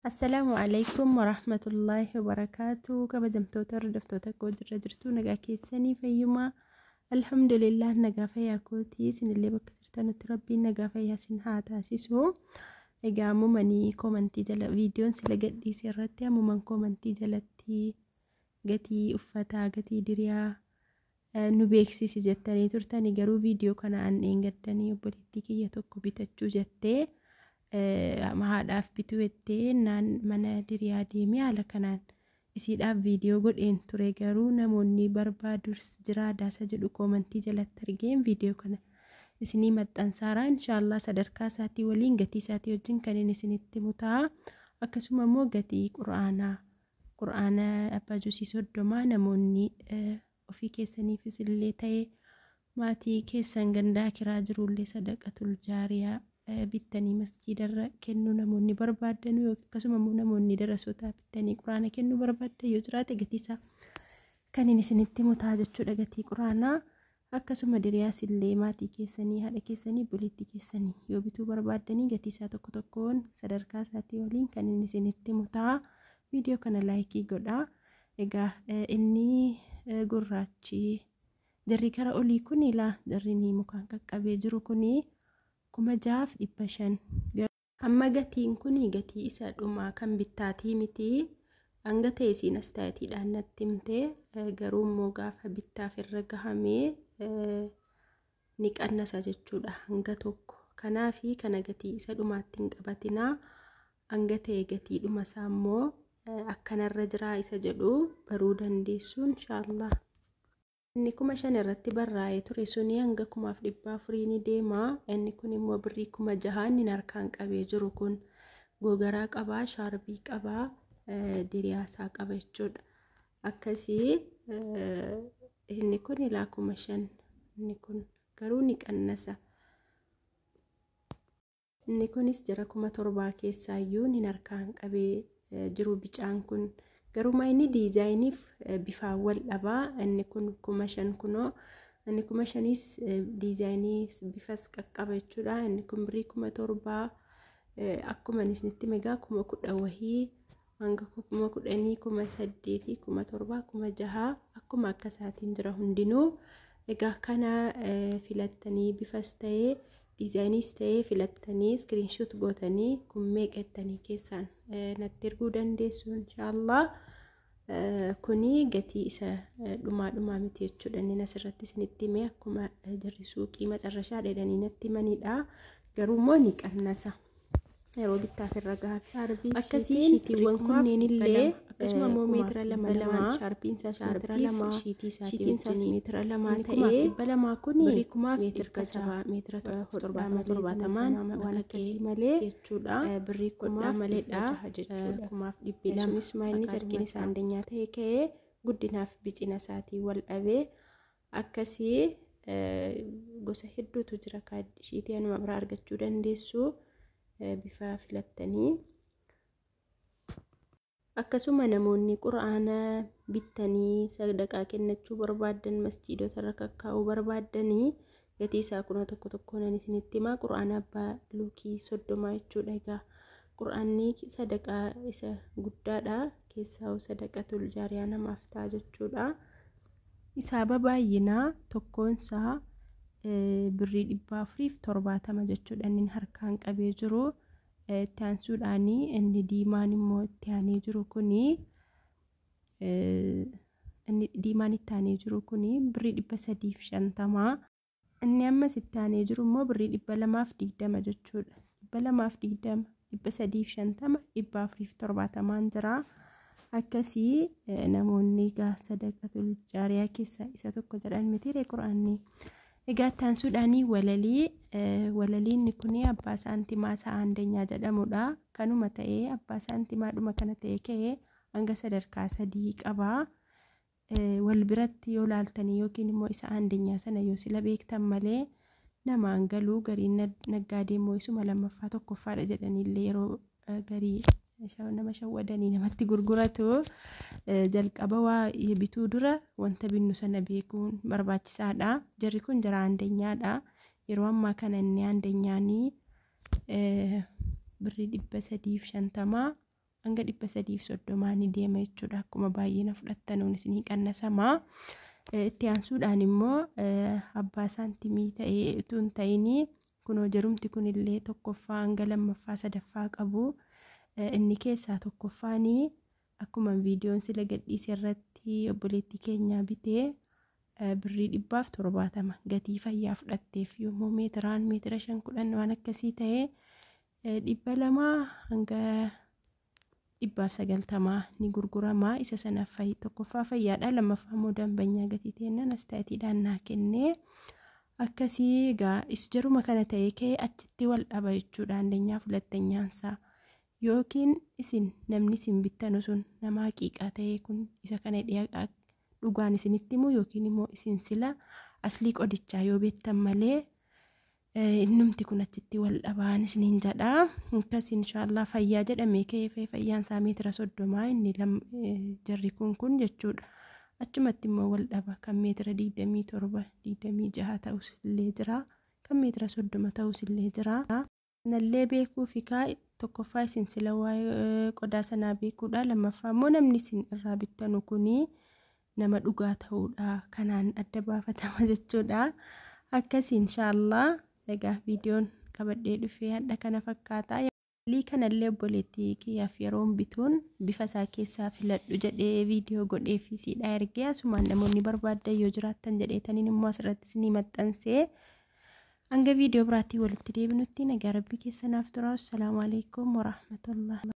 Assalaamu alaikum warahmatullaahi wabarakaatu. Kabajamtoota hordoftoota koo, jirra jirtu? Nagaa keessanii? Fayyumaa? Alhamdulillah, nagaa fayyaa kootii. Isinillee bakka jirtanutti Rabbiin nagaa fayyaa isin haa taasisu. Egaa ammumanii koomantii jala, viidiyoon sila gadhiise irratti ammuman koomantii jalatti gatii uffataa, gatii diriyaa nu beeksisi jettanii turtanii. Garuu viidiyoo kana an dheengaddanii obboleettii kiyya tokko bitachuu jettee, haadhaaf bituu jettee, naan mana diriyaa deemee haala kanaan isiidhaaf viidiyoo godheen ture. Garuu namoonni barbaadus jira daasa jedhu koomantii jalatti argeen viidiyoo kana isinii maxxansaaraa. Inshaallah sadarkaa isaatii waliin, gatii isaatii wajjin kan inni isinitti mutaa. Akkasuma immoo gatii qura'aanaa, qura'aana abbaa juusii 30, namoonni ofii keessaniifis illee ta'e maatii keessan gandaa kiraa jirullee sadaqatul jaariyaa bittanii masjiidarra kennuu namoonni barbaadan, akkasuma immoo namoonni darasotaa bittanii quraana kennuu barbaadan yoo jiraate, gatii isaa kan inni isinitti mutaa jechuudha. Gatii quraanaa, akkasuma diriyaas illee maatii keessanii, haadha keessanii, obboleettii keessanii yoo bituu barbaaddanii, gatii isaa tokko tokkoon sadarkaa isaatii waliin kan inni isinitti mutaa. Viidiyoo kana laayikii godhaa. Egaa inni gurraachi jarri kara olii kun ilaa jarri ni mukaan qaqqabee jiru kuni 6500. Amma gatiin kun gatii isa dhumaa kan bittaatii miti. Hanga ta'e isiin as taa'etiidhaan natti himte. Garuu immoo gaafa bittaaf irra gahamee ni qannasa jechuudha hanga tokko. Kanaafi kana gatii isa dhumaatti hin qabatinaa. Hanga ta'e gatii dhuma isaa immoo akkanarra jiraa isa jedhu baruu dandeessu inshaallah. Inni 5000 irratti barraa'ee ture suni hanga 4,400 ni deema. Inni kun immoo birrii 6000. Inni harkaan qabee jiru kun gogaraa qabaa, shaarbii qabaa, diriyaasaa qaba jechuudha. Akkasii inni kun ilaa 5000, inni kun garuu ni qannasa. Inni kunis jara 7000 keessaayyuu inni harkaan qabee jiru bicaan kun. Garuu inni diizaayiniif bifaan wal dhabaa. Inni kun 5000 kunoo, inni 5000s diizaayinii bifas qaqqaba jechuudha. Inni kun birrii 7000. Akkuma isinitti megaa 10,000 wahii hanga 10,000, 8,000, 7000, 6000 akkuma akka isaatiin jira hundinuu. Egaa kana filattanii, bifas ta'ee diizaayiniis ta'ee filattanii, iskiriinshoot gootanii kun meeqa jettanii keessaan natti erguu dandeessu inshaallah. Kuni gatii isa dhumaa dhumaa miti jechuudha. Inni asirratti isinitti hime akkuma jarri suuqii macarrashaa dheedhanii natti himanidha. Garuu immoo ni qannasa yeroo bittaaf irra gahafe. Akkasii shiitiiwwan kunneen illee akkasuma immoo meetira 2 2, shaarpiin isaas meetira 2, shiitiin isaas meetira 2 ta'ee 200 kun meetira 7, meetira 1.70 70 waan akkasii malee jechuudha. Birrii kumaaf maleedha jechuudha. 2,200. Sunis maayinni carqiin isaa andanyaa ta'e ka'ee guddinaaf bicina isaatii wal dhabee. Akkasii gosa hedduutu jira. Shiitii anuma biraa argachuu dandeessu bifa filattanii. Akkasuma namoonni qura'aana bittanii sadaqaa kennachuu barbaaddan, masjiidota irra kakkaa'uu barbaaddanii, gatii isaa kunoo tokko tokkoon ani isinitti himaa. Qura'aana abbaa luukii 30 jechuudha. Egaa qura'aanni sadaqaa isa guddaadha, keessaa sadaqatul jaariyaa namaaf ta'a jechuudha. Isaaba baay'inaa tokkoonsaa birrii 470 jechuudha inni harkaan qabee jiru. Itti aansuudhaan inni diimaan immoo itti aanee jiru kuni, inni diimaan itti aanee jiru kuni birrii 350. Inni ammas itti aanee jiru immoo birrii 220 jechuudha. 220, 350, 470 jira. Akkasii namoonni egaa sadaqatul jaariyaa keessaa isa tokko jedhan mitiire quraanni. Egaa itti aansuudhaan walalii, walaliin kun abbaa saantimaa isaa andanyaa jedhamudha. Kanuma ta'ee abbaa saantimaadhuma kana ta'ee ka'ee hanga sadarkaa 3 qaba. Wal biratti yoo laaltanii yookiin immoo isa andanyaa sana yoo sila beektan malee namaan galuu. Gariin naggaadee immoo isuma lammaffaa tokkoffaadha jedhaniillee yeroo garii nama shawwadanii namatti gurguratu. Jalqaba waa bituu dura wanta binnu sana beekuun barbaachisaadha. Jarri kun jara andanyaadha. Yeroo ammaa kana inni andanyaanii birrii 350. hanga 330 ni deema jechuudha. Akkuma baay'ina fudhattanuun isinii qannasamaa. Itti aansuudhaan immoo abbaa saantimii ta'ee utuu hin ta'inii kunoo jarumti kunillee tokkoffaa hanga lammaffaa sadaffaa qabu. Inni keessaa tokkoffaanii akkuma viidiyoon sila gadhiise irratti obboleettii keenyaa bitee birrii 170 gatii fayyaa fudhatteef, yommuu meetiraan meetira 5 10 waan akkasii ta'ee 200 hanga 190 ni gurgurama. Isa sanaaf tokkoffaa fayyaadha, lammaffaa immoo dambanyaa gatii teennan astaayitiidhaan naa kennee akkasii. Egaa is jaruma kana ta'ee ka'ee achitti wal dhaba jechuudha. Andanyaa fudhattanyaansaa yookiin isin namni isin bittanu sun nama haqiiqaa ta'ee kun isa kana dhugaan isinitti himu, yookiin immoo isin sila aslii qodichaa yoo beektan malee innumti kun achitti wal dhabaan isiniin jedha. Akkas inshaallah fayyaa jedhamee ka'ee fayyaan isaa meetira 30 inni jarri kun jechuudha. Achumatti immoo wal dhaba, kan meetira 27 26 ta'us illee jira, kan meetira 30 ta'us illee jira. Kanallee beekuu fi kaa tokkoffaa isin sila waa'ee qodaa sanaa beekuudha, lammaffaa immoo namni isin irraa bittanu kunii nama dhugaa ta'uudha, kanaan adda baafatama jechuudha. Akkasii inshaallah egaa viidiyoon qabadhee dhufee hadha kana fakkaata. Lii kanallee obboleettii kiyyaaf yeroon bituun bifa isaa keessaa filadhu jedhee viidiyoo godhee fi siidhaa ergee, asumaan namoonni barbaaddan yoo jiraattan jedheetaniin immoo asirratti isinii maxxansee. Hanga viidiyoo biraatti walitti deebinutti nagaa rabbii keessanaaf tura. Assalaamu alaikum warahmatullah.